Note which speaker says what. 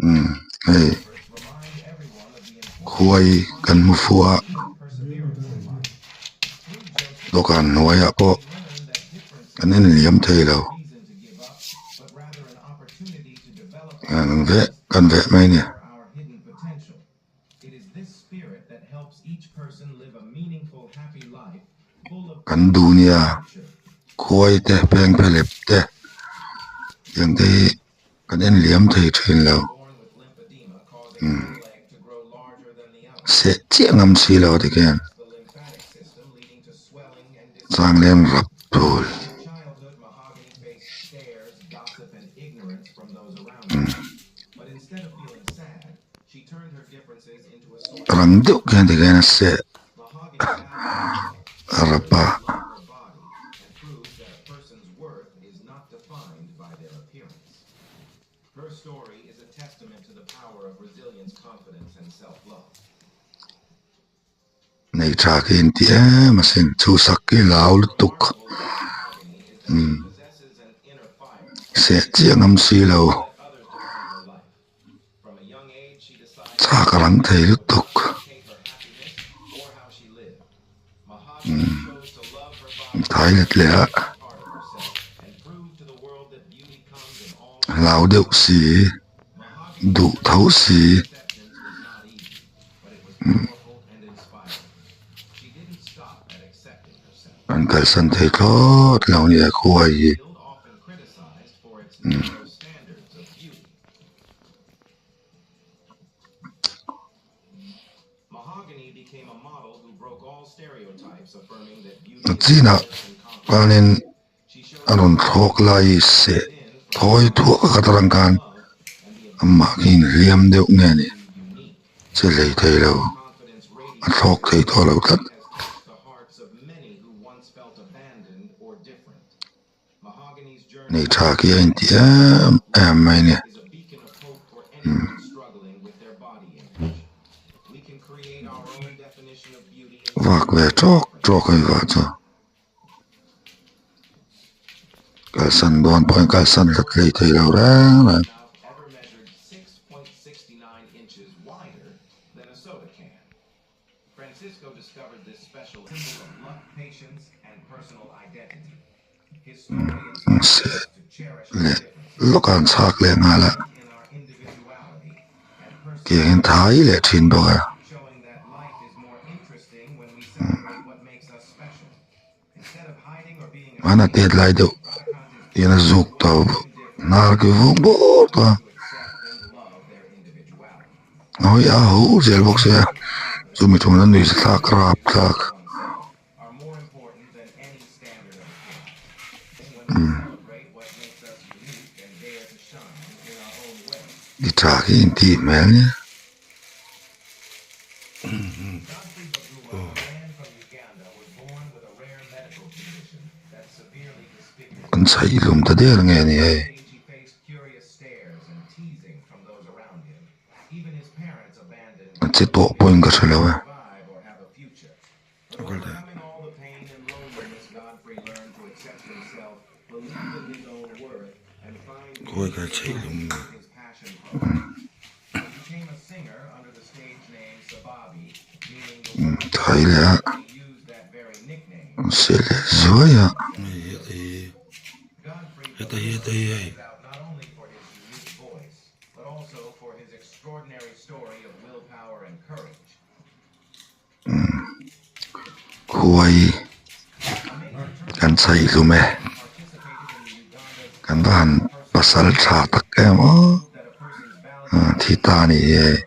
Speaker 1: Umm hei khuai kan hmu fuh a dawhkan hnuaiah pawh kan en liam thei lo an veh kan veh mai a ni. Kan duh nia khuai te phengphehlep te tiang te hi kan en liam thei thin lo umm seh chiah ngam si lo tikhian changleng rap thul umm. Rang deuh khian tikhian a seh a rap a. Nei tha khi in ti em asin chhuhsak khi lau lutuk umm seh chiah ngam silo chak a rang thei lutuk umm thai let leh a hlau deuh si duh tho si. An kalsan thei thlawt lo a ni a khuai hi umm. A chinah khanin a rawn thlawk lai hi seh thawi thuak a khat atang khan amah khi inhliam deuh nge ni che hlei thei lo a thlawk thei tawh lo tlat. Nei tha khi a inti em em mai a ni umm. Vak ve tawk tawk a ni vah chu. Kalsan dawn pawhin kalsan hlat hlei thei lo reng reng. Leh lawk a an chhak leh nghal a tiang hian thai leh thin bawk a. Hmana tet lai deuh hian a zuk tawh hnar khi vung bawr tawh a hawi a ho zel bawk sia chumi tum hian nuih thlak rap thlak umm ti tha khi intih hmel nia. An chhaih hlum ta der nge ni hei. A che tawh pawhin ka hre lo e. Khawi ka chhaih hlum nge. Thai leh a an seh leh zuai a. Khuai kan chhaih hlum e kan va han pasal tha tak em aw thi ta a ni hi hei.